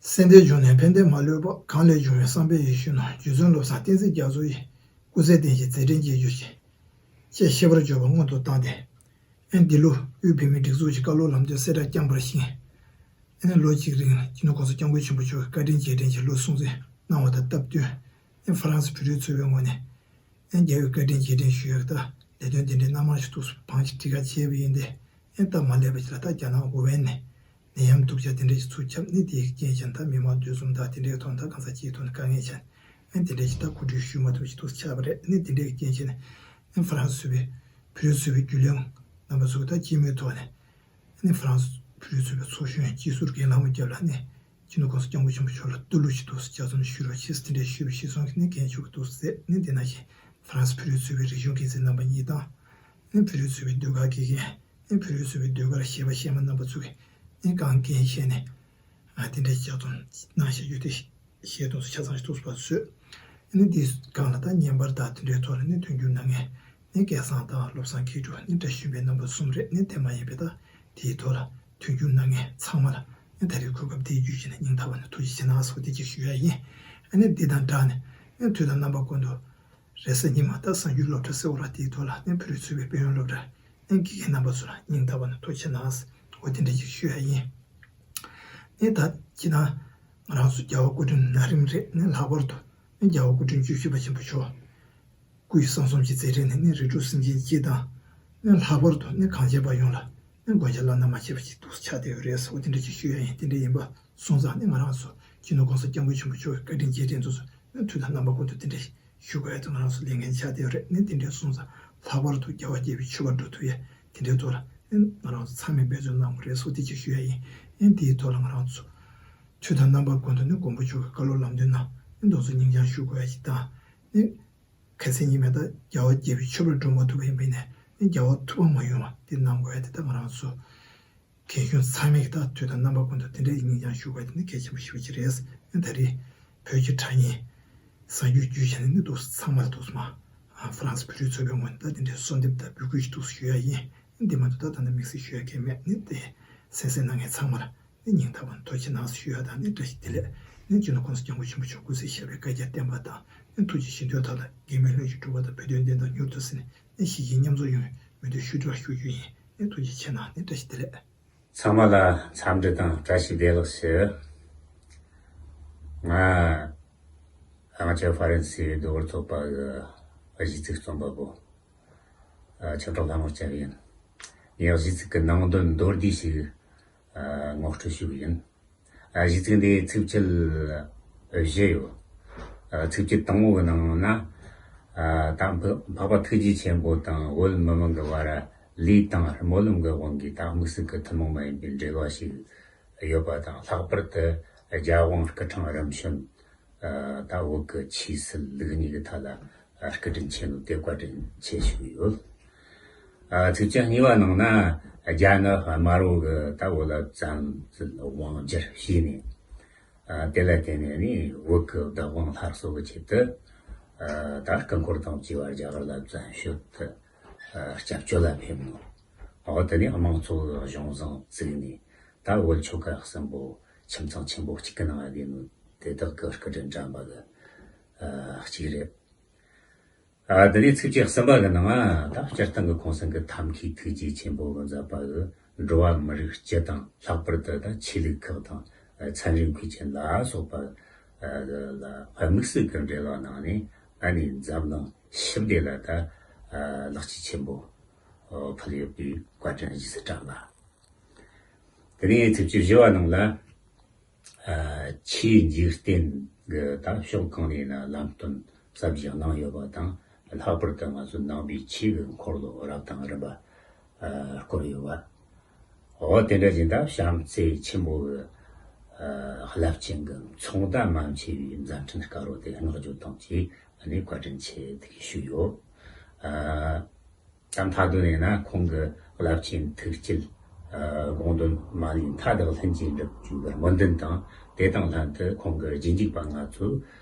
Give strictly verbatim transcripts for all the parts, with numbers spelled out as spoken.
སེམས་དལ་བྱུང་ནས་ཕན་བདེ་མ་ལུས་པ། གང་ལས་བྱུང་བའི་བསམ་པའི་ཡིད་བཞིན་ནོར། རྗེ་བཙུན་བློ་བཟང་བསྟན་འཛིན་རྒྱ་མཚོ་ཡི། སྐུ་ཚེ་བརྟན་ཞིང་མཛད་འཕྲིན་རྒྱས་གྱུར་ཅིག་ཅེས་ཤེས་པར་གྱུར་པ་སྔོན་དུ་བཏང་སྟེ། ཨེ་འདི་ལོ་དབུས་བོད་མིའི་སྒྲིག་འཛུགས་ཀྱི་བཀའ་སློབ་ལམ་སྟོན་གསལ་བསྒྲགས་བསྐྱངས་པར་བཞེངས། ཨེ་ལོ་གཅིག་རིང་སྤྱི་ནོར་༸གོང་ས་༸སྐྱབས་མགོན་ཆེན་པོ་མཆོག་གི་བཀའ་དྲིན་རྗེས་དྲན་གྱི་ལོ་སྲུང་བརྩི་གནང་བ་དང་སྟབས་བསྟུན། ཨེ་ཧྥ་རན་སི་བོད་རིགས་ཚོགས་པའི་ངོས་ནས། ཨེ་རྒྱལ་བའི་བཀའ་དྲིན་རྗེས་དྲན་ཞུ་ཡག་ད་ལས་དོན་དེ་འདྲའི་སྣ་མང་ཞིག་ཐུགས་སུ་བང་ཞིག་བྲིས་ཁ་བྱས་པ་ཡིན་ཏེ། ཨེ་སྟབས་མ་ལེགས་པ་ཞིག་ལ་ད་རྒྱ་ནག་ཝུ་ཝེན་ནས་ནད་ཡམས་སྡུག་ཅག་དེ་འདྲ་ཞིག་ཚུར་ཁྱབ་ནས། དེའི་རྐྱེན་བྱས་ནས་ད་མི་མང་འདུ་འཛོམས་དང་དེ་འདྲའི་ཐོག་ད་གང་ཟག་སྤྱིའི་ཐོག་ནས་དཀའ་ངལ་ཆེ་ནས། ཨེ་དེ་འདྲ་ཞིག་ད་གོ་སྒྲིག་ཞུ་མ་ཐུབ་ཞིག་ཐུགས་སུ་ཆགས་པ་རེད། ཨེ་དེ་འདྲའི་རྐྱེན་བྱས་ནས་ཨེ་ཧྥ་རན་སི་བོད་རིགས་ཚོགས་པའི་བརྒྱུད་ལས་རྣམ་པ་ཚོ་ད་སྤྱི་མོས་ཐོག་ནས། ནི་ཧྥ་རན་སི་བོད་རིགས་ཚོགས་པའི་ཚོགས་གཞོན་སྤྱི་ཟུར་རྒན་ལྷ་མོ་སྐྱབས་ལགས་ནས་སྤྱི་ནོར་༸གོང་ས་༸སྐྱབས་མགོན་ཆེན་པོ་མཆོག་ལ་བསྟོད་གླུ་ཞིག་འདུག་སེ་ལྗགས་རྩོམ་ཞུས་རོགས་ཞེས་དེ་འདྲའི་ཞུས་པ་ཞིག་སོང་གི་ནི་རྒན་མཆོག་གིས་འདུག་ཟེར། ནི་དེ་ནང་བཞིན་ཧྥ་རན་སི་བོད་རིགས་ཚོགས་པའི་རིག་གཞུང་འགན་འཛིན་རྣམ་པ་གཉིས་དང་། ནི་བོད་རིགས་ཚོགས་པའི་ཟློས་གར་དགེ་རྒན། ནི་བོད་རིགས་ཚོགས་པའི་ཟློས་གར་གཞས་པ་གཞས་མ་རྣམ་པ་ཚོ་གིས་ནི་རྐང་འགན་བཞེས་ནས། ཨ་དེ་འདྲའི་ལྗགས་རྩོམ་གནང་བཞག་རྒྱུ་དེ། ཤེས་དོན་སུ་ཆ་ཚང་ཞིག་ཐུགས་སུ་བབས་བཟོས། ནི་འདིའི་སྒང་ལ་ད་བརྙན་པར་དང་དེ་འདྲའི་ཐོག་ལ་ནི་མཐུན་འགྱུར་གནང་མཁན་ནི་སྐལ་བཟང་དང་བློ་བཟང་མཁས་གྲུབ་ནི་བཀྲ་ཤིས་ལྷུན་པོའི་རྣམ་པ་གསུམ་རེད། ནི་དེ་མ་ཡིན་པའི་ད་དེའི་ཐོག་ལ་མཐུན་འགྱུར་གནང་མཁན་ཚང་མ་ལ་ནི་ད་རེས་གོ་སྐབས་འདི་བརྒྱུད་བྱས་ནས་སྙིང་ཐག་པ་ནས་ཐུགས་རྗེ་ཆེ་གནང་ཟེར་བ་འདི་གཅིག་ཞུ་ཡ་ཡིན། ཨ་ནི་འདི་དང་སྦྲགས་ནས་ནི་དུས་དང་རྣམ་པ་ཀུན་ཏུ་རེས་གཟའ་ཉི་མ་ད་གསར་འགྱུར་སློབ་གྲྭ་ཟེར་བ་ར་དེའི་ཐོག་ལ་ནི་བོད་རིགས་ཚོགས་པའི་དཔལ་ཡོན་སློབ་གྲྭ་ནི་དགེ་རྒན་རྣམ་པ་ཚོ་ལ་སྙིང་ཐག་པ་ནས་ཐུགས་རྗེ་ཆེ་གནང་ཟེར་བ་འདི་འདྲ་གཅིག་ཞུ་ཡ་ཡིན། ནི་ད་ཁྱེད་རང་ང་རང་ཚོ་རྒྱལ་བ་སྐུ་ཕྲེང་ན་རིམ་རེད། ནི་ལྷག་པར་དུ་ནི་རྒྱལ་བ་སྐུ་ཕྲེང་བཅུ་བཞི་པ་ཆེན་པོ་མཆོག་སྐུ་ཡི་གསང་གསུམ་གྱི་མཛད་འཕྲིན་ནི་ནི་རིགས་དྲུག་སེམས་ཅན་སྤྱི་དང་། ནི་ལྷག་པར་དུ་ནི་གངས་ཅན་པ་ཡོངས་ལ་ནི་མགོན་སྐྱབས་བླ་ན་མ་མཆིས་པ་ཞིག་ཏུ་ཆགས་བསྡད་ཡོད་རེད་ཟེར་བ་དེ་འདྲ་ཅིག་ཞུ་ཡ་ཡིན། དེ་འདྲ་ཡིན་པ་སོང་ཙང་ནི་ང་རང་ཚོ་སྤྱི་ནོར་༸གོང་ས་༸སྐྱབས་མགོན་ཆེན་པོ་མཆོག་གི་བཀའ་དྲིན་རྗེས་དྲན་དུ་སོང་ནི་དུས་དང་རྣམ་པ་ཀུན་ཏུ་དེ་འདྲ་ཞུ་དགོས་ཡ་དེ་ང་རང་ཚོ་ལས་འགན་ཆགས་བསྡད་ཡོད་རེད། ནི་དེ་འདྲ་སོང་ཙང་ལྷག་པར་དུ་རྒྱལ་བ་དགྱེས་པའི་མཆོད་པ་འགྲོ་ཐུབ་ཡ་དེ་འདྲའི་ཐོག་ལ་ནི་ང་རང་ཚོ་ཚང་མས་འབད་བརྩོན་གནང་དགོས་རེད་ཟེར་བ་དེ་ཅིག་ཞུ་ཡ་ཡིན། ནི་དེའི་ཐོག་ལ་ང་རང་ཚོ་དུས་དང་རྣམ་པ་ཀུན་ཏུ་ནི་མགོན་པོ་མཆོག་གི་བཀའ་སློབ་ལམ་སྟོན་ནང་ནི་རྡོག་རྩ་གཉིས་ཀྱང་ཞུ་དགོས་ཡ་ཞིག་དང་། ནི་ཁ་སང་ཉི་མ་ད་རྒྱལ་བ་དགྱེས་པའི་མཆོད་པར་འགྲོ་མ་ཐུབ་པ་ཡིན་པས་ནས་ནི་རྒྱལ་བ་ཐུབ་པ་མ་ཡོང་བ་དེ་གནང་དགོས་ཡ་དེ་ད་ང་རང་ཚོ་རྒན་གཞོན་ཚང་མས་ཀྱི་ད་དུས་དང་རྣམ་པ་ཀུན་ཏུ་དེ་འདྲའི་ཡིན་ཀྱང་ཞུ་དགོས་ཡ་དེ་ནི་གལ་ཆེན་པོ་ཞེ་པོ་ཅིག་རེད། ནི་ད་རེས་བོད་ཀྱི་དྲ་བརྙན་གསར་འགྱུར་བརྒྱུད་བྱས་ནས་ནི་འདུག་ཚང་མ་ལ་འདུག་མ་ཧྥ་རན་སི་བོད་རིགས་ཚོགས་པའི་ངོས་ནས་ད་དེ་འདྲའི་གསོལ་འདེབས་དང་འབོད་སྐུལ་ཞིག་འདུག་ཞུ་ཡ་ཡིན། འདི་མ་གཏོགས་ད་ད་ནི་དམིགས་བསལ་ཞུ་ཡ་གང་ཡང་མེད། ནི་དེ་གསན་གཟིགས་གནང་མཁན་ཚང་མ་ལ་ནི་སྙིང་ཐག་པ་ནས་ཐུགས་རྗེ་ཆེ་གནང་ཞེས་ཞུ་ཡ་དང་། ནི་བཀྲ་ཤིས་བདེ་ལེགས། ནི་སྤྱི་ནོར་༸གོང་ས་༸སྐྱབས་མགོན་ཆེན་པོ་མཆོག་སྐུ་ཚེ་ཞབས་པད་བསྐལ་བརྒྱར་བརྟན་པ་དང་། ནི་ཐུགས་རྗེ་ཆེ་ཞུ་འདོད་དག་ལ་དགེ་བའི་བློ་ཡིས་གྲུབ་པ་དང་བོད་དོན་བདེན་མཐའ་མྱུར་དུ་གསལ་ནས་ནི་གཞིས་བྱེས་མཉམ་འཛོམས་ཡོང་བའི་མོས་འདུན་ཞུ་འདྲ་ཞུ་རྒྱུ་ཡིན། ནི་ཐུགས་རྗེ་ཆེ་གནང་། ནི་བཀྲ་ཤིས་བདེ་ལེགས། ཚང་མ་ལ་འཚམས་འདྲི་དང་བཀྲ་ཤིས་བདེ་ལེགས་ཞུ། ང་ཨ་ང་ཚོ་ཧྥ་རན་སིའི་ཟློས་གར་ཚོགས་པ་གི་གཞས་ཚིག་རྩོམ་པ་པོ་ཨ་ཆོས་གྲགས་ལྷ་མོ་སྐྱབས་ཡིན། ངས་གཞས་ཚིག་གི་ནང་དོན་མདོར་བསྡུས་ཤིག་ཨ་ངོ་སྤྲོད་ཞུ་གི་ཡིན། ཨ་གཞས་ཚིག་འདི་ཚིགས་བཅད་བཞི་ཡོད། ཨ་ཚིགས་བཅད་དང་པོ་གི་ནང་ན་ཨ་ད་འཕགས་པ་ཐུགས་རྗེ་ཆེན་པོ་དང་བོད་མི་མང་གི་བར་ལས་དང་སྨོན་ལམ་གྱི་དབང་གིས་ད་དམིགས་བསལ་གྱི་ཐུན་མོང་མ་ཡིན་པའི་འབྲེལ་བ་ཞིག་ཡོད་པ་དང་། ལྷག་པར་དུ་རྒྱལ་དབང་སྐུ་ཕྲེང་རིམ་བྱོན་ད་བོད་ཀྱི་ཆོས་སྲིད་ལུགས་གཉིས་ཀྱི་ཐད་ལ་སྐུ་དྲིན་ཆེ་ནོ་དེ་བཀའ་དྲིན་ཆེ་ཞུ་གི་ཡོད། ཨ་ཚིགས་བཅད་གཉིས་པ་ནང་ན་རྒྱ་ནག་དམར་པོ་གིས་ད་བོད་ལ་བཙན་འཛུལ་དབང་སྒྱུར་བྱས་ནས། ཨ་དེ་ལ་བརྟེན་ནས་ནི་བོད་ཀྱི་བདག་དབང་སླར་གསོ་གི་ཆེད་དུ་ཨ་ད་སྐུ་འཁོར་དང་བཅས་པ་རྒྱ་གར་ལ་བཙན་བྱོལ་དུ་ཨ་སྐྱབས་བཅོལ་ལ་ཕེབས་ནོ། འོ་དེ་ནས་དམངས་གཙོ་གི་གཞུང་བཟང་བཙུགས་ནས་ད་བོད་ཆོལ་ཁ་གསུམ་པོ་ཁྱིམ་ཚང་ཆེན་པོ་གཅིག་གི་ནང་བསྡད་ནོ་དེ་དག་གི་སྐུ་དྲིན་དྲན་པ་གི་ཨ་གཅིག་རེད། ཨ་དེ་ནས་ཚིགས་བཅད་གསུམ་པ་གི་ནང་ཨ་ད་སྤྱིར་བཏང་གི་ཁོང་ཚང་གི་ཐབས་མཁས་ཐུགས་རྗེ་ཆེན་པོ་གི་མཛད་པ་གི་འགྲོ་བ་མི་རིགས་སྤྱི་དང་། ལྷག་པར་དུ་ད་ཆོས་ལུགས་ཁག་དང་ཚན་རིག་མཁས་ཅན་ལ་སོགས་པ་ཨ་ལ་དམིགས་བསལ་གྱི་འབྲེལ་བ་གནང་ནས་ཨ་ནི་འཛམ་གླིང་ཞི་བདེ་ལ་ད་ཨ་ལེགས་སྐྱེས་ཆེན་པོ་ཨོ་ཕུལ་ཡོད་པའི་བཀའ་དྲིན་རྗེས་སུ་དྲན་པ། དེ་ནས་ཚིགས་བཅད་བཞི་པ་ནང་ལ། ཨ་ཆོས་འཇིག་རྟེན་གྱི་ད་ཕྱོགས་གང་ནས་ན་ལམ་སྟོན་ཟབ་ཞིག་གནང་ཡོད་པ་དང་། ལྷག་པར་དུ་ང་ཚོ་ནང་པའི་ཆོས་ཀྱི་འཁོར་ལོ་རབ་དང་རིམ་པ་ཨ་བསྐོར་ཡོད་པ། འོ་དེ་འདྲ་ཞིག་ད་བྱམས་བརྩེ་ཆེན་པོ་གི་ཨ་རླབས་ཆེན་གྱི་མཚུངས་ཟླ་མ་ཆད་པའི་མཛད་འཕྲིན་དཀའ་རོ་དེ་བསྔགས་བརྗོད་དང་བཅས་ཨ་ནི་བཀའ་དྲིན་ཆེ་དེ་ཞུས་ཡོད། ཨ། ད་མཐའ་དོན་ཡིན་ན་ཁོང་གི་རླབས་ཆེན་ཐུགས་བསྐྱེད་ཨ་དགོངས་དོན་མ་ལུས་མཐའ་དག་ལྷུན་གྱིས་འགྲུབ་རྒྱུ་གི་སྨོན་འདུན་དང་། དེ་དང་ལྷན་དུ་ཁོང་གི་རྗེས་འཇུག་པ་ང་ཚོས་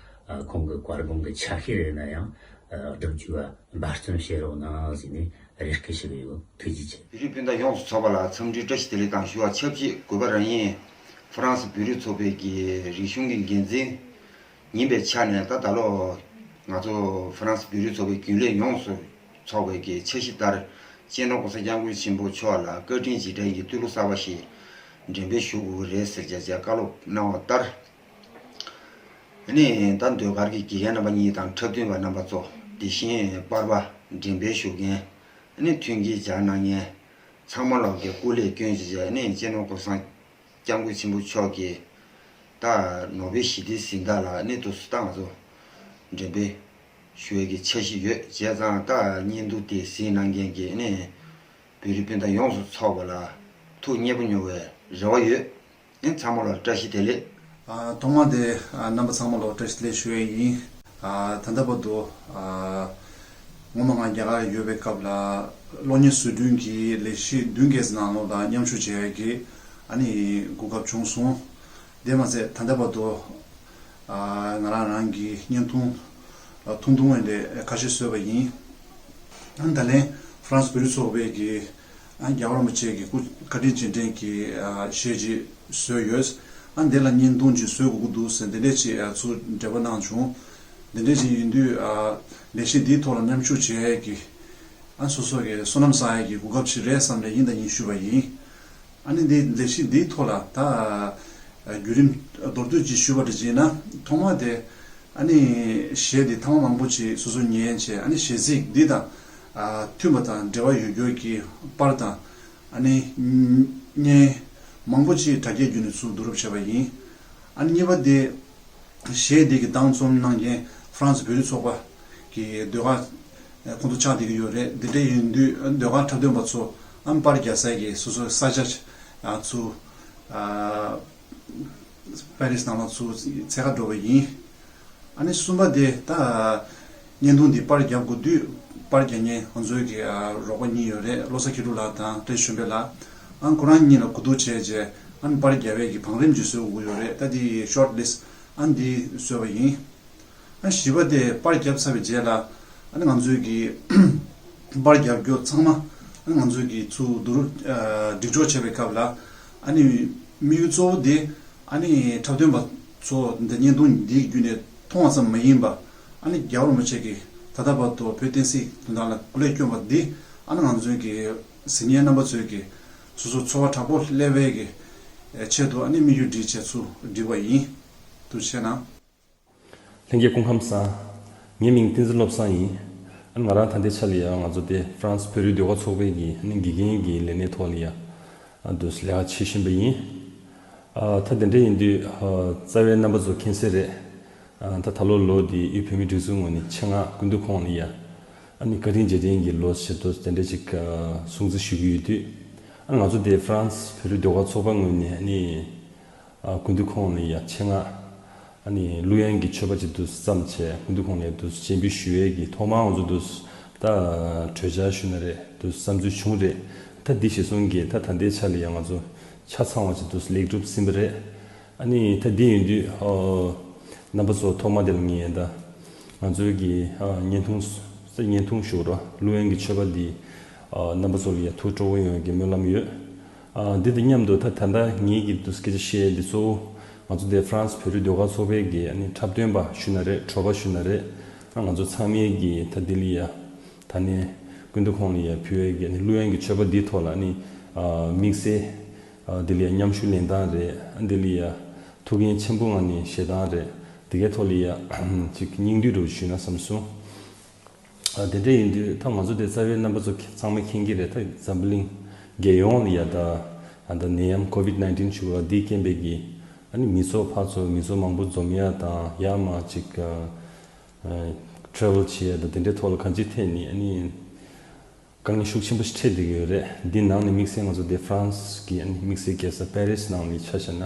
ཨ་ཁོང་གི་བཀའ་དགོངས་ཀྱི་ཆ་ཤས་ཡིན་ན་ཡང་ཨ་བསྒྲུབ་རྒྱུ་བ་འབད་བརྩོན་བྱེད་རོགས་གནང་ཟེར་ནས་རེ་སྐུལ་ཞུ་གི་ཡོད། ཐུགས་རྗེ་ཆེ། བོད་རིགས་སྤུན་ཟླ་ཡོངས་སུ་ཚོགས་པ་ལ་འཚམས་འདྲི་བཀྲ་ཤིས་བདེ་ལེགས་དང་ཞུ་བ་ཆབས་ཅིག་གུས་པར་ཡིན། ཧྥ་རན་སི་བོད་རིགས་ཚོགས་པའི་གི་རིག་གཞུང་གི་འགན་འཛིན་ཡིན་པའི་ཆ་ནས། ད་ད་ལོ་ང་ཚོ་ཧྥ་རན་སི་བོད་རིགས་ཚོགས་པའི་རྒྱུན་ལས་ཡོངས་སུ་ཚོགས་པའི་གི་འཆར་གཞི་ལྟར། སྤྱི་ནོར་༸གོང་ས་༸སྐྱབས་མགོན་ཆེན་པོ་མཆོག་ལ་བཀའ་དྲིན་རྗེས་དྲན་གྱི་བསྟོད་གླུ་གསར་པ་ཞིག་འགྲེམས་སྤེལ་ཞུ་དགོས་ཀྱི་རེད་ཟེར་བྱས་བྱས་བཀའ་སློབ་གནང་བ་ལྟར། ཨ་ནི་ད་ཟློས་གར་གྱི་དགེ་རྒན་རྣམ་པ་གཉིས་དང་འཁྲབ་སྟོན་པ་རྣམ་པ་ཚོ། དེ་བཞིན་པར་པ་འགྲེམས་སྤེལ་ཞུ་མཁན། ཨ་ནི་མཐུན་རྐྱེན་སྦྱར་གནང་མཁན་ཚང་མ་ལོག་གི་སྐུ་ལས་བསྐྱོན་བྱས་བྱས། ཨ་ནི་སྤྱི་ནོར་༸གོང་ས་༸སྐྱབས་མགོན་ཆེན་པོ་མཆོག་གི་ད་ནོ་བེལ་ཞི་བདེའི་གཟེངས་རྟགས་ལ་ཨ་ནི་དུ་སུ་ད་ང་ཚོ་འགྲེམས་སྤེལ་ཞུ་ཡས་ཀྱི་འཆར་གཞི་ཡོད། བྱས་ཙང་ད་བརྙན་ཐུང་དེ་གཟིགས་གནང་མཁན་གྱི་ཨ་ནི་བོད་རིགས་སྤུན་ཟླ་ཡོངས་སུ་ཚོགས་པ་ལ་ཐུགས་མཉེས་པོ་མྱོང་བའི་རེ་བ་ཡོད། ཨེ། ཚང་མ་ལ་བཀྲ་ཤིས་བདེ་ལེགས། ཨ། ཐོག་མ་དེ། ཨ། རྣམ་པ་ཚང་མ་ལ་བཀྲ་ཤིས་བདེ་ལེགས་ཞུ་ཡས་ཡིན། ཨ། ད་ལྟ་བར་དུ། ཨ། སྔོན་མ་ང་རྒྱ་གར་ཡོད་པའི་སྐབས་ལ་གློག་བརྙན་བཟོ་སྐྲུན་གྱི་ལས་གཞི་བདུན་བརྒྱད་ཙམ་ནང་ལོགས་ལ་མཉམ་ཞུགས་བྱེད་ཡས་ཀྱི་ཨ་ནི་གོ་སྐབས་བྱུང་སོང་། དེ་མ་ཟད་ད་ལྟ་བར་དུ། ཨ། ང་རང་རང་གི་བརྙན་ཐུང་། ཨ། ཐུང་ཐུང་འདི་ཁ་ཤས་བཟོས་པ་ཡིན། ཨ། ད་ལན་ཧྥ་རན་སི་བོད་རིགས་ཚོགས་པའི་གི། ཨ། རྒྱལ་བ་རིན་པོ་ཆེ་གི་སྐུ་བཀའ་དྲིན་རྗེས་དྲན་གྱི། ཨ། གཞས་ཅིག་བཟོས་ཡོད། ཨ། འདི་ལ་བརྙན་ཐུང་ཅིག་བཟོ་དགོས་ཀྱི་འདུག་ཟེར་འདི་འདྲས་ཅིག་ཨ། ཚུར་འབྲེལ་བ་གནང་བྱུང་། འདི་འདྲས་ཅིག་ཡིན་དུས། ཨ། ལས་གཞི་འདིའི་ཐོག་ལ་མཉམ་ཞུགས་བྱེད་ཡས་ཀྱི། ཨ། སོ་སོ་གི་བསོད་ནམས་བསགས་ཡས་ཀྱི་གོ་སྐབས་ཅིག་རེད་བསམ་ནས་ཡིན་དང་ཡིན་ཞུས་པ་ཡིན། ཨ་ནི་འདི་ལས་གཞི་འདིའི་ཐོག་ལ་ད། ཨ། བརྒྱུད་རིམ་མདོར་བསྡུས་ཅིག་ཞུས་པ་འདྲ་བྱས་ན། ཐོག་མ་དེ་ཨ་ནི་གཞས་འདི་ཐེངས་མ་མང་པོ་ཅིག་སོ་སོ་ཉན་བྱས། ཨ་ནི་གཞས་ཚིག་འདི་དང་། ཨ། མཐུན་པ་དང་འབྲེལ་བ་ཡོད་རྒྱུ་གི་པར་དང་། ཨ་ནི་བརྙན་མང་པོ་ཅིག་དྲ་རྒྱའི་བརྒྱུད་ནས་ཚུར་བསྡུ་རུབ་བྱས་པ་ཡིན། ཨ་ནི་གཉིས་པ་དེ། གཞས་འདི་གི་བདག་རྩོམ་གནང་མཁན་ཧྥ་རན་སི་བོད་རིགས་ཚོགས་པ་གི་ཟློས་གར་ཁོང་ཚོ་ཆགས་བསྡད་ཀྱི་ཡོད་རེད། འདི་འདྲ་ཡིན་དུས་ཟློས་གར་འཁྲབ་སྟོན་པ་ཚོ་ཨ་ནི་པར་རྒྱག་ས་གི་སོ་སོའི་ས་ཆ་ཚུར། ཨ། པེ་རིས་ནང་ལ་ཚུར་འཚོལ་ག་འགྲོ་བ་ཡིན། ཨ་ནི་གསུམ་པ་དེ་ད། བརྙན་ཐུང་འདི་པར་རྒྱབ་དགོས་དུས། པར་རྒྱག་མཁན་ང་ཚོའི་གི། ཨ། རོགས་པ་གཉིས་ཡོད་རེད། བློ་བཟང་མཁས་གྲུབ་ལགས་དང་བཀྲ་ཤིས་ལྷུན་པོ་ལགས། ཨ། ཁོ་རང་གཉིས་ལ་གོ་བསྡུར་བྱས་རྗེས། ཨ་ནི་པར་རྒྱག་པའི་གི་བང་རིམ་ཅིག་བཟོ་དགོས་ཡོད་རེད། ད་འདི་ཤོཊ་ལིསི་ཊི་ཨ་ནི་འདི་བཟོས་པ་ཡིན། ཨ། བཞི་པ་དེ་པར་རྒྱབ་ཚར་བའི་རྗེས་ལ། ཨ་ནི་ང་ཚོའི་གི་པར་རྒྱབ་རྒྱུ་ཚང་མ། ཨ་ནི་ང་ཚོའི་གི་ཚུར་བསྡུ་རུབ། ཨ། སྒྲིག་སྦྱོར་བྱེད་པའི་སྐབས་ལ། ཨ་ནི་དམིགས་ཡུལ་གཙོ་བོ་དེ། ཨ་ནི་འཁྲབ་སྟོན་པ་ཚོ་འདི་བརྙན་ཐུང་འདིའི་བརྒྱུད་ནས་མཐོང་བ་ཙམ་མ་ཡིན་པ། ཨ་ནི་རྒྱལ་བ་རིན་པོ་ཆེ་གིས་ད་ལྟ་བར་དུ་བོད་བསྟན་སྲིད་དོན་དག་ལ་སྐུ་ལས་བསྐྱོན་པ་འདི། ཨ་ནི་ང་ཚོའི་གི་གཟིགས་མཁན་རྣམ་པ་ཚོའི་གི་སོ་སོ་ཚོར་བ་དྲག་པོ་སླེབས་པའི་གི་ཆེད་དུ། ཨ་ནི་དམིགས་ཡུལ་བསྒྲིགས་བྱས་ཚུར་བསྒྲིགས་པ་ཡིན། ཐུགས་རྗེ་གནང་། ལྷན་རྒྱས་སྐུ་ཁམས་བཟང་། ངའི་མིང་བསྟན་འཛིན་བློ་བཟང་ཡིན། ཨ་ནི་ང་རང་ད་ལྟའི་ཆ་ལ་ཡང་ང་ཚོ་དེ་ཧྥ་རན་སི་བོད་རིགས་ཟློས་གར་ཚོགས་པའི་གི་ཨ་ནི་དགེ་རྒན་གྱི་ལས་གནས་ཐོག་ལ་ཡང་ཨ་དུ་ལས་ཀ་བྱེད་བཞིན་པ་ཡིན། ཨ། ད་དེ་འདྲ་ཡིན་དུས། ཨ། རྩ་བའི་རྣམ་པ་ཚོ་མཁྱེན་གསལ་རེད། ཨ། ད་ད་ལོ་ལོ་འདི་དབུས་བོད་མིའི་སྒྲིག་འཛུགས་ངོས་ནས་ཆེད་མངགས་སྐུ་མདུན་ཁོང་ལ་ཡང་ཨ་ནི་བཀའ་དྲིན་རྗེས་དྲན་གྱི་ལོ་ཞེས་དུ་དེ་འདྲ་ཅིག་ཨ་སྲུང་བརྩི་ཞུ་གི་ཡོད་དུས། ཨ། ང་ཚོ་དེ་ཧྥ་རན་སི་བོད་རིགས་ཟློས་གར་ཚོགས་པ་ངོས་ནས་ཨ་ནི། ཨ། སྐུ་མདུན་ཁོང་ལ་ཡང་ཆེད་མངགས་ཨ་ནི་གླུ་དབྱངས་ཀྱི་མཆོད་པ་ཅིག་ཏུ་བརྩམས་བྱས། སྐུ་མདུན་ཁོང་ལ་ཡང་དུ་སྤྱན་འབུལ་ཞུ་ཡས་ཀྱི་ཐོག་མར་ང་ཚོ་དུ་ད་གྲོས་འཆར་ཞུ་ན་རེད། དུ་བསམ་ཚུལ་བྱུང་རེད། ད་འདི་གཞིར་བཟུང་གིས་ད་ད་ལྟའི་ཆ་ལ་ཡང་ང་ཚོ་ཆ་ཚང་བ་ཅིག་དུ་ལེགས་གྲུབ་ཟིན་པ་རེད། ཨ་ནི་ད་འདི་ཡིན་དུས། ཨ། རྣམ་པ་ཚོ་ཐོག་མ་དེ་ལ་ངས་ད་ང་ཚོའི་གི། ཨ། བརྙན་ཐུང་། བརྙན་ཐུང་ཞུ་རོགས། གླུ་དབྱངས་ཀྱི་མཆོད་པ་འདི། ཨ། རྣམ་པ་ཚོ་ལ་ཡང་ཐུགས་སྤྲོ་བོ་ཡོང་ཡག་གི་སྨོན་ལམ་ཡོད། ཨ། འདི་དང་མཉམ་དུ་ད་ད་ལྟ་ངེད་ཀྱི་དུ་སྐད་ཆ་བཤད་འདི་གཙོ་བོ་ང་ཚོ་དེ་ཧྥ་རན་སི་བོད་རིགས་ཟློས་གར་ཚོགས་པའི་གི་ཨ་ནི་འཁྲབ་སྟོན་པ་ཞུ་ན་རེད། གྲོགས་པ་ཞུ་ན་རེད། ཨ། ང་ཚོ་ཚང་མའི་གི་ད་འདི་ལ་ཡ་ད་ནི་སྐུ་མདུན་ཁོང་ལ་ཡ་ཕུལ་བའི་གི་ཨ་ནི་གླུ་དབྱངས་ཀྱི་མཆོད་པ་འདིའི་ཐོག་ལ་ཨ་ནི། ཨ། དམིགས་བསལ། ཨ། འདི་ལ་ཡ་མཉམ་ཞུགས་ལེན་སྟངས་རེད། ཨ། འདི་ལ་ཡ་ཐུགས་འགན་ཆེན་པོ་ངང་ནས་བཞེས་སྟངས་རེད། འདི་གའི་ཐོག་ལ་ཡ་ཅིག་སྙིང་བསྡུས་འདྲ་བོ་ཞུས་ན་བསམ་སོང་། ཨ། དེ་འདྲ་ཡིན་དུས་ད་ང་ཚོ་དེ་རྩ་བའི་རྣམ་པ་ཚོ་ཚང་མས་མཁྱེན་གྱི་རེད། ད་འཛམ་བུ་གླིང་རྒྱལ་ཡོངས་ལ་ཡ་ད་ཨ་ད་ནད་ཡམས་ཀོ་བིད་ནའིན་ཊིན་ཞུ་བ་འདིའི་རྐྱེན་པས་ཀྱི་ཨ་ནི་མི་ཚོགས་ཕར་ཚུར་མི་ཚོགས་མང་པོ་འཛོམས་ཡ་དང་། ཡར་མར་ཅིག་ཨ་ཨ་ཊེ་རེ་ཝལ་བྱེད་ཡ་དང་དེ་འདྲའི་ཐོག་ལ་གང་ཅིའི་ཐད་ནས་ཨ་ནི་དཀའ་ངལ་ཤུགས་ཆེན་པོ་ཞིག་འཕྲད་བསྡད་ཀྱི་ཡོད་རེད། འདི་ནང་ནས་དམིགས་བསལ་ང་ཚོ་དེ་ཧྥ་རན་སི་གི་ཨ་ནི་དམིགས་བསལ་རྒྱལ་ས་པེ་རིས་ནང་ནས་ཆ་བཞག་ན།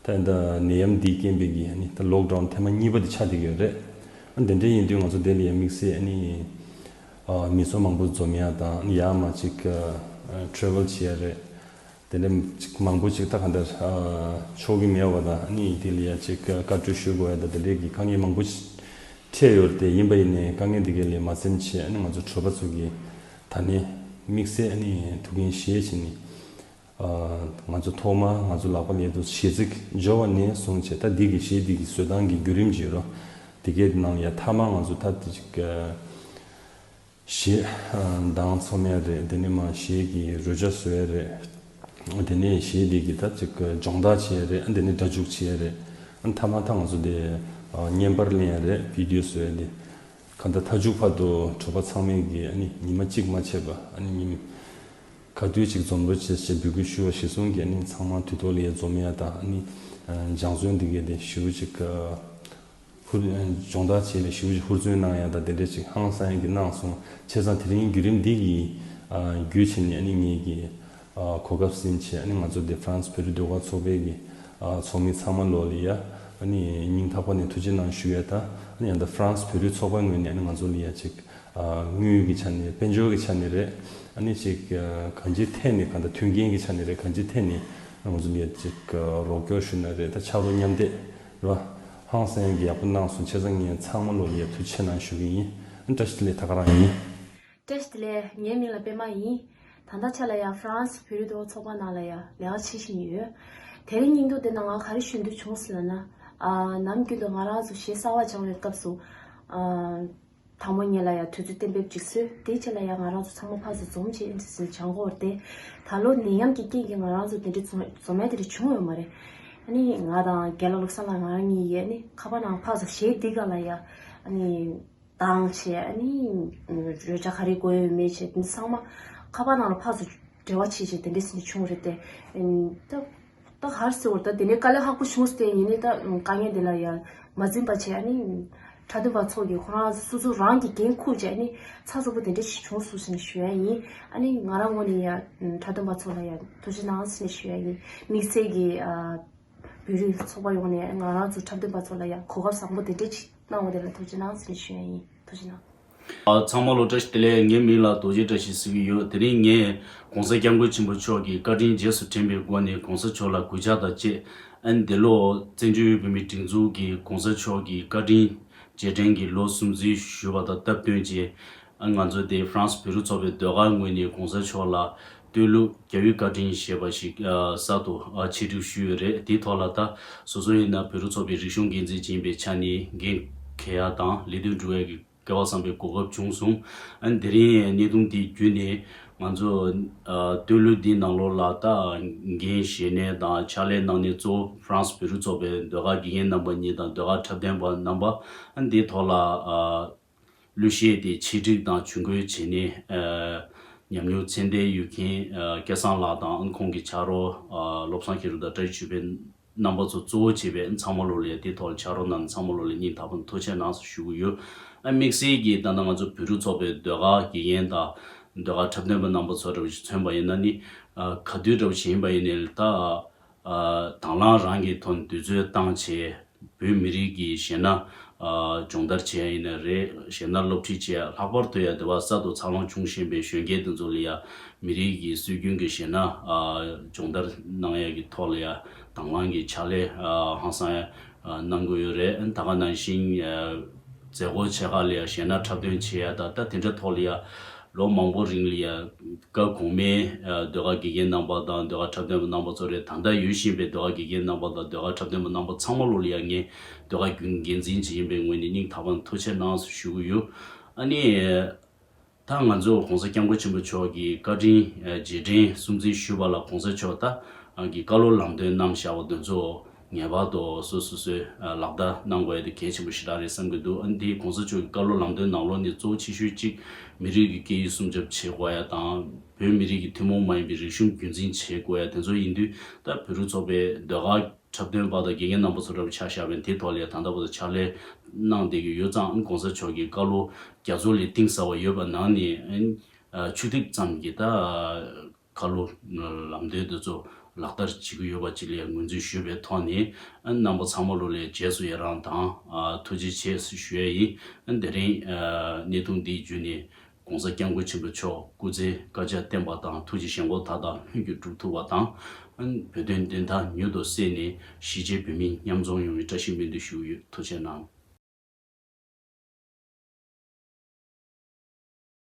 ད་ད་ནད་ཡམས་འདིའི་རྐྱེན་པས་ཀྱི་ཨ་ནི་ད་ལོག་ཌའུན་ཐེངས་མ་གཉིས་པ་དེ་ཆགས་བསྡད་ཀྱི་ཡོད་རེད། ཨ་དེ་འདྲ་ཡིན་དུས་ང་ཚོ་དེ་ལ་ཡང་དམིགས་བསལ་ཨ་ནི་ཨ་མི་ཚོགས་མང་པོ་འཛོམས་ཡ་དང་། ཨ་ནི་ཡར་མར་ཅིག་ཨ་ཊེ་རེ་ཝལ་བྱེད་ཡ་རེད། དེ་འདྲ་ཅིག་མང་པོ་ཅིག་ད་ག་འདྲ་ཨ་ཆོག་གི་མེད་པ་དང་། ཨ་ནི་དེ་ལ་ཡ་ཅིག་ཨ་བཀའ་འཁྲོལ་ཞུ་དགོས་ཡ་དང་དེ་འདྲའི་གི་དཀའ་ངལ་མང་པོ་ཅིག་འཕྲད་ཡོད་རེད། དེ་ཡིན་པ་ཡིན་ནའི་དཀའ་ངལ་འདི་གའི་ལས་མ་སེམས་བྱས། ཨ་ནི་ང་ཚོ་གྲོགས་པོ་ཚོ་གི་ད་ནི་དམིགས་བསལ་ཨ་ནི་ཐུགས་འགན་བཞེས་བྱས་ནས། ང་ཚོ་ཐོག་མ་ང་ཚོ་ལག་པ་ལས་དུ་གཞས་ཚིག་འབྱོར་བ་ནས་བཟུང་བྱས། ད་འདི་གི་གཞས་འདི་གི་བཟོ་སྟངས་ཀྱི་བརྒྱུད་རིམ་ཅིག་ཡོད་རོ། དེ་གའི་ནང་ཡ་མཐའ་མ་ང་ཚོ་ད་དེ་ཅིག་གཞས་གདངས་ཚོམ་ཡ་རེད། དེ་ནས་མ་གཞས་ཀྱི་རོལ་ཆ་བཟོ་ཡ་རེད། དེ་ནས་གཞས་འདི་གི་ད་ཅིག་སྦྱོང་བརྡར་བྱེད་ཡ་རེད། དེ་ནས་སྒྲ་འཇུག་བྱེད་ཡ་རེད། མཐའ་མ་ད་ང་ཚོ་དེ་བརྙན་པར་ལེན་ཡ་རེད། བི་ཌི་ཡོ་བཟོ་ཡ་དེ། གང་ལྟར་མཐའ་མཇུག་བར་དུ་གྲོགས་པོ་ཚང་མས་ཀྱི་ཨ་ནི་ཉི་མ་གཅིག་མ་ཆད་པ་ཨ་ནི་ཉིན་ག་དུས་ཅིག་འཛོམས་རོགས་བྱེད་ཅེས་འབོད་སྐུལ་ཞུ་བ་གཞིར་བཟུང་གིས། ཨ་ནི་ཚང་མ་དུས་ཐོག་ལ་ཡ་འཛོམས་ཡ་དང་། ཨ་ནི་སྦྱང་བརྩོན་འདི་གས་དེ་ཞེ་པོ་ཅིག་ཧུར་སྦྱོང་བརྡར་བྱས་ནས་ཞེ་པོ་ཅིག་ཧུར་བརྩོན་གནང་ཡ་དང་། དེ་འདྲ་ཅིག་ཧང་སང་ཡ་གི་གནང་སོང་། བྱས་ཙང་དེ་རིང་བརྒྱུད་རིམ་འདི་གི་བརྒྱུད་བྱས་ནས་ཨ་ནི་ངེད་ཀྱི་གོ་སྐབས་ཟིན་བྱས། ཨ་ནི་ང་ཚོ་དེ་ཧྥ་རན་སི་བོད་རིགས་ཟློས་གར་ཚོགས་པའི་གི་ཚོགས་མི་ཚང་མ་ལོ་ལ་ཡ་ཨ་ནི་སྙིང་ཐག་པ་ནས་ཐུགས་རྗེ་གནང་ཞུ་ཡ་དང་། ཨ་ནི་ཡང་ད་ཧྥ་རན་སི་བོད་རིགས་ཚོགས་པའི་ངོས་ནས་ཨ་ནི་ང་ཚོ་ལ་ཡ་ཅིག་དངུལ་གྱི་ཆ་ནས་དཔལ་འབྱོར་གྱི་ཆ་ནས་རེད། ཨ་ནི་ཅིག་གང་ཅིའི་ཐད་ནས་གང་ལྟར་མཐུན་རྐྱེན་གྱི་ཆ་ནས་རེད། གང་ཅིའི་ཐད་ནས་ང་ཚོ་ལ་ཡ་ཅིག་རོགས་སྐྱོར་ཞུ་ན་རེད། ད་ཕྱག་རོགས་མཉམ་འདེགས་རེད་བ། ཧང་སང་གི་ཡག་པོ་གནང་སོང་། བྱས་ཙང་ངས་ཚང་མ་ལོ་ལ་ཡ་ཐུགས་རྗེ་གནང་ཞུ་གི་ཡིན། ཨ་ནི་བཀྲ་ཤིས་བདེ་ལེགས། ད་ག་རང་ཡིན། བཀྲ་ཤིས་བདེ་ལེགས། ངའི་མིང་ལ་པད་མ་ཡིན། ད་ལྟ་ཆ་ལ་ཡ་ཧྥ་རན་སི་བོད་རིགས་ཟློས་གར་ཚོགས་པ་ནང་ལ་ཡ་ལས་ཀ་བྱེད་བཞིན་ཡོད། དེ་རིང་སྙིང་སྡུག་དེ་ན་ང་ག་རེ་ཞུ་འདོད་བྱུང་ཟེར་ལབ་ན། ཨ་ནམ་རྒྱུན་དུ་ང་རང་ཚོ་གཞས་གསར་བ་སྦྱང་བའི་སྐབས་སུ། ཨ་དང་པོ་ཉིད་ལ་ཡ་དུས་ཚོད་གཏན་འབེབས་ཅིག་བཟོས། དེའི་རྗེས་ལ་ཡ་ང་རང་ཚོ་ཚང་མ་ཕར་ཚུར་འཛོམས་བྱས་འདི་ཚོ་སྦྱང་དགོས་རེད་དེ། ད་ལོ་ནད་ཡམས་ཀྱི་རྐྱེན་གྱིས་ང་རང་ཚོ་དེ་འདྲའི་འཛོམས་འཛོམས་ཡ་དེ་འདྲ་བྱུང་ཡོད་མ་རེད། ཨ་ནི་ང་དང་རྒན་ལགས་བློ་བཟང་ལགས་ང་རང་གཉིས་ཡས་ནི་ཁ་པར་ནང་ཕར་ཚུར་གཞས་འདི་ག་ལ་ཡ་ཨ་ནི་གདངས་བྱས། ཨ་ནི་རོལ་ཆ་ག་རེ་དགོས་ཡོད་མེད་བྱས། འདི་ཚང་མ་ཁ་པར་ནང་ལ་ཕར་ཚུར་འབྲེལ་བ་བྱས་བྱས་དེ་འདྲས་ཟིན་བྱུང་རེད་དེ། ཨིན། ད་ད་ག་རེ་ཟེར་བ་རེད། ད་དེ་ནས་དཀའ་ལས་ཁག་པོ་བྱུང་སྟེ་ཡིན་ནའི་ད་དཀའ་ངལ་དེ་ལ་ཡ་མ་འཛེམས་པ་བྱས། ཨ་ནི་འཁྲབ་སྟོན་པ་ཚོ་གིས་ཁོ་རང་སོ་སོ་རང་གི་འགན་འཁུར་བྱས། ཨ་ནི་ཚགས་ཚུད་པོ་དེ་འདྲས་ཞིག་བྱུང་སོང་ཟེར་ནས་ཞུ་ཡ་ཡིན། ཨ་ནི་ང་རང་ངོས་ནས་ཡ་འཁྲབ་སྟོན་པ་ཚོ་ལ་ཡ་ཐུགས་རྗེ་གནང་ཟེར་ནས་ཞུ་ཡ་ཡིན། དམིགས་བསལ་གྱི་ཨ། བོད་རིགས་ཚོགས་པ་ཡོངས་ནས་ང་རང་ཚོ་འཁྲབ་སྟོན་པ་ཚོ་ལ་ཡང་གོ་སྐབས་བཟང་པོ་དེ་འདྲ་ཅིག་གནང་བ་དེ་ལ་ཐུགས་རྗེ་གནང་ཟེར་ནས་ཞུ་ཡ་ཡིན། ཐུགས་རྗེ་གནང་། ཨ། ཚང་མ་ལོ་བཀྲ་ཤིས་བདེ་ལེགས། ངའི་མིང་ལ་རྡོ་རྗེ་བཀྲ་ཤིས་ཟེར་གྱི་ཡོད། དེ་རིང་ངས་༸གོང་ས་༸སྐྱབས་མགོན་ཆེན་པོ་མཆོག་གི་བཀའ་དྲིན་རྗེས་སུ་དྲན་པའི་སྒོ་ནས་༸གོང་ས་མཆོག་ལ་གུས་ཕྱག་དང་བཅས། ཨ་ནི་འདི་ལོ་བཙན་བྱོལ་བོད་མིའི་སྒྲིག་འཛུགས་ཀྱིས་༸གོང་ས་མཆོག་གི་བཀའ་དྲིན་རྗེས་དྲན་གྱི་ལོ་སྲུང་བརྩི་ཞུས་པ་དང་སྟབས་བསྟུན་བྱས། ང་ཚོ་དེ་ཧྥ་རན་སི་བོད་རིགས་ཚོགས་པའི་ཟློས་གར་ངོས་ནས་༸གོང་ས་མཆོག་ལ་བསྟོད་གླུ་རྒྱལ་བའི་བཀའ་དྲིན་ཞེས་པ་ཞིག་ཨ་གསར་དུ་ཨ་ཆེད་སྒྲིག་ཞུས་ཡོད་རེད། དེའི་ཐོག་ལ་ད་སོ་སོ་ཡིན་ན་བོད་རིགས་ཚོགས་པའི་རིག་གཞུང་འགན་འཛིན་ཅིག་ཡིན་པའི་ཆ་ནས་འགན་འཁྱེར་ཡ་དང་ལས་དོན་སྒྲུབ་ཡ་གི་སྐལ་བ་བཟང་པོའི་གོ་སྐབས་བྱུང་སོང་། ཨ་ནི་དེ་རིང་གནས་ཐུང་དེ་བརྒྱུད་ནས་ང་ཚོ་ཨ་བསྟོད་གླུ་འདིའི་ནང་ལོགས་ལ་ད་འགན་བཞེས་མཁན་དང་ཕྱག་ལས་གནང་མཁན་གཙོ་བོ་ཧྥ་རན་སི་བོད་རིགས་ཚོགས་པའི་ཟློས་གར་དགེ་རྒན་རྣམ་པ་གཉིས་དང་ཟློས་གར་འཁྲབ་སྟོན་པ་རྣམ་པ། ཨ་ནི་དེའི་ཐོག་ལ་ཨ། གླུ་གཞས་དེ་ཆེད་སྒྲིག་དང་ཇུས་འགོད་བྱས་ནས། ཨ་ཉམས་མྱོང་ཚད་ལྡན་ཡོད་མཁན་ཨ་སྐལ་བཟང་ལགས་དང་ཁོང་གི་ཕྱག་རོགས་ཨ་བློ་བཟང་མཁྱེན་རབ་དང་བཀྲ་ཤིས་ཆོས་འཕེལ་རྣམ་པ་ཚོ་གཙོ་བོ་བྱས་པའི་ཚང་མ་ལོ་ལ་ཡ་དེའི་ཐོག་ལ་ཕྱག་རོགས་གནང་། ཚང་མ་ལོ་ལ་སྙིང་ཐག་པ་ནས་ཐུགས་རྗེ་གནང་ཞུ་གི་ཡོད། ཨ་དམིགས་བསལ་གྱིས་ད་ལྟ་ང་ཚོ་བོད་རིགས་ཚོགས་པའི་ཟློས་གར་དགེ་རྒན་དང་ཟློས་གར་འཁྲབ་སྟོན་པ་རྣམ་པ་ཚོ་འདྲ་བོ་ཞིག་མཚོན་པ་ཡིན་ན་ནི། ཨ་ག་དུས་འདྲ་བོ་ཞིག་ཡིན་པ་ཡིན་ནའི་ད། ཨ་དང་བླངས་རང་གི་ཐོག་ནས་དུས་ཚོད་བཏང་བྱས། བོད་མི་རིགས་ཀྱི་གཞས་སྣ་ཨ་སྦྱོང་བརྡར་བྱེད་ཡ་ཡིན་ན་རེད། གཞས་སྣ་སློབ་ཁྲིད་བྱེད་ཡ། ལྷག་པར་དུ་ཡ་དེ་བ་གསར་དུ་འཚར་ལོངས་བྱུང་བཞིན་པའི་གཞོན་སྐྱེས་དེ་ཚོ་ལ་ཡ་མི་རིགས་ཀྱི་སྲོལ་རྒྱུན་གྱི་གཞས་སྣ་ཨ་སྦྱོང་བརྡར་གནང་ཡ་གི་ཐོག་ལ་ཡ་དང་བླངས་ཀྱི་ཕྱག་ལས་ཨ་ཧང་སང་ཡ་ཨ་གནང་གི་ཡོད་རེད། ད་ག་ནང་བཞིན་ཨ་མཛད་སྒོ་ཆེ་ཁག་ལ་ཡ་གཞས་སྣ་འཁྲབ་སྟོན་བྱེད་ཡ་ད་ད་དེ་འདྲ་ཐོག་ལ་ཡ། ལོ་མང་པོ་རིང་ལ་ཡ་སྐབས་གོང་མའི་ཨ་ཟློས་གར་དགེ་རྒན་རྣམ་པ་དང་ཟློས་གར་འཁྲབ་སྟོན་པ་རྣམ་པ་ཚོ་རེད། ད་ལྟ་ཡོད་བཞིན་པའི་ཟློས་གར་དགེ་རྒན་རྣམ་པ་དང་ཟློས་གར་འཁྲབ་སྟོན་པ་རྣམ་པ་ཚང་མ་ལོ་ལ་ཡ་ངས་ཟློས་གར་རྒྱུན་འགན་འཛིན་ཅིག་ཡིན་པའི་ངོས་ནས་སྙིང་ཐག་པ་ནས་ཐུགས་རྗེ་གནང་ཞུ་གི་ཡོད། ཨ་ནི། ད་ང་ཚོ་༸གོང་ས་༸སྐྱབས་མགོན་ཆེན་པོ་མཆོག་གི་བཀའ་དྲིན་ཨ་རྗེས་དྲན་སྲུང་བརྩི་ཞུས་པ་ལ་༸གོང་ས་མཆོག་ད་ཨ་གི་བཀའ་སློབ་ལམ་སྟོན་གནང་བཞག་པ་དེ་ཚོ། ངེས་པར་དུ་སོ་སོ་སོས་ཨ་ལག་བསྟར་གནང་དགོས་ཡ་དེ་གལ་ཆེན་པོ་ཞེ་དྲག་རེད་བསམ་གྱི་འདུག་ཨ་ནི་དེ་༸གོང་ས་མཆོག་གི་བཀའ་སློབ་ལམ་སྟོན་ནང་ལོགས་ནས་གཙོ་བོ་ཆེ་ཤོས་གཅིག་མི་རིགས་ཀྱི་སྐད་ཡིག་སྲུང་སྐྱོབ་བྱེད་དགོས་ཡ་དང་། བོད་མི་རིགས་ཀྱི་ཐུན་མོང་མ་ཡིན་པའི་རིག་གཞུང་རྒྱུན་འཛིན་བྱེད་དགོས་ཡ་དེ་ཚོ་ཡིན་དུས། ད་བོད་རིགས་ཚོགས་པའི་ཟློས་གར་འཁྲབ་སྟོན་པ་དང་དགེ་རྒན་རྣམ་པ་ཚོ་འདྲ་བོ་ཆ་བཞག་པ་ཡིན་ན་དེའི་ཐོག་ལ་ཡ་ད་ལྟ་བར་དུ་ཕྱག་ལས་གནང་བསྡད་ཀྱི་ཡོད་ཙང་། ཨ་ནི་༸གོང་ས་མཆོག་གི་བཀའ་སློབ་རྒྱ་མཚོ་ལས་གཏིང་ཟབ་པ་ཡོད་པ་ནང་ནས། ཨ་ནི་ཨ་ཆུ་ཐིགས་ཙམ་གྱི་ད། བཀའ་སློབ་ལམ་སྟོན་དེ་ཚོ་ལག་བསྟར་བྱེད་ཀྱི་ཡོད་པ་ཅིག་ལ་ངོས་འཛིན་ཞུས་པའི་ཐོག་ནས། ཨ་རྣམ་པ་ཚང་མ་ལོ་ལ་རྗེས་སུ་ཡི་རང་དང་ཨ་ཐུགས་རྗེ་ཆེ་ཞུ་ཡ་ཡིན། ཨ་དེ་རིང་ཨ་གནས་ཐུང་འདིའི་བརྒྱུད་ནས་༸གོང་ས་༸སྐྱབས་མགོན་ཆེན་པོ་མཆོག་སྐུ་ཚེ་བསྐལ་བརྒྱར་བརྟན་པ་དང་། ཐུགས་ཀྱི་བཞེད་དགོངས་མཐའ་དག་ལྷུན་གྱིས་འགྲུབ་ཐུབ་པ་དང་། ཨ་བོད་དོན་བདེན་མཐའ་མྱུར་དུ་གསལ་ནས་གཞིས་བྱེས་བོད་མི་མཉམ་འཛོམས་ཡོང་བའི་བཀྲ་ཤིས་སྨོན་འདུན་ཞུ་གི་ཡོད། ཐུགས་རྗེ་གནང་།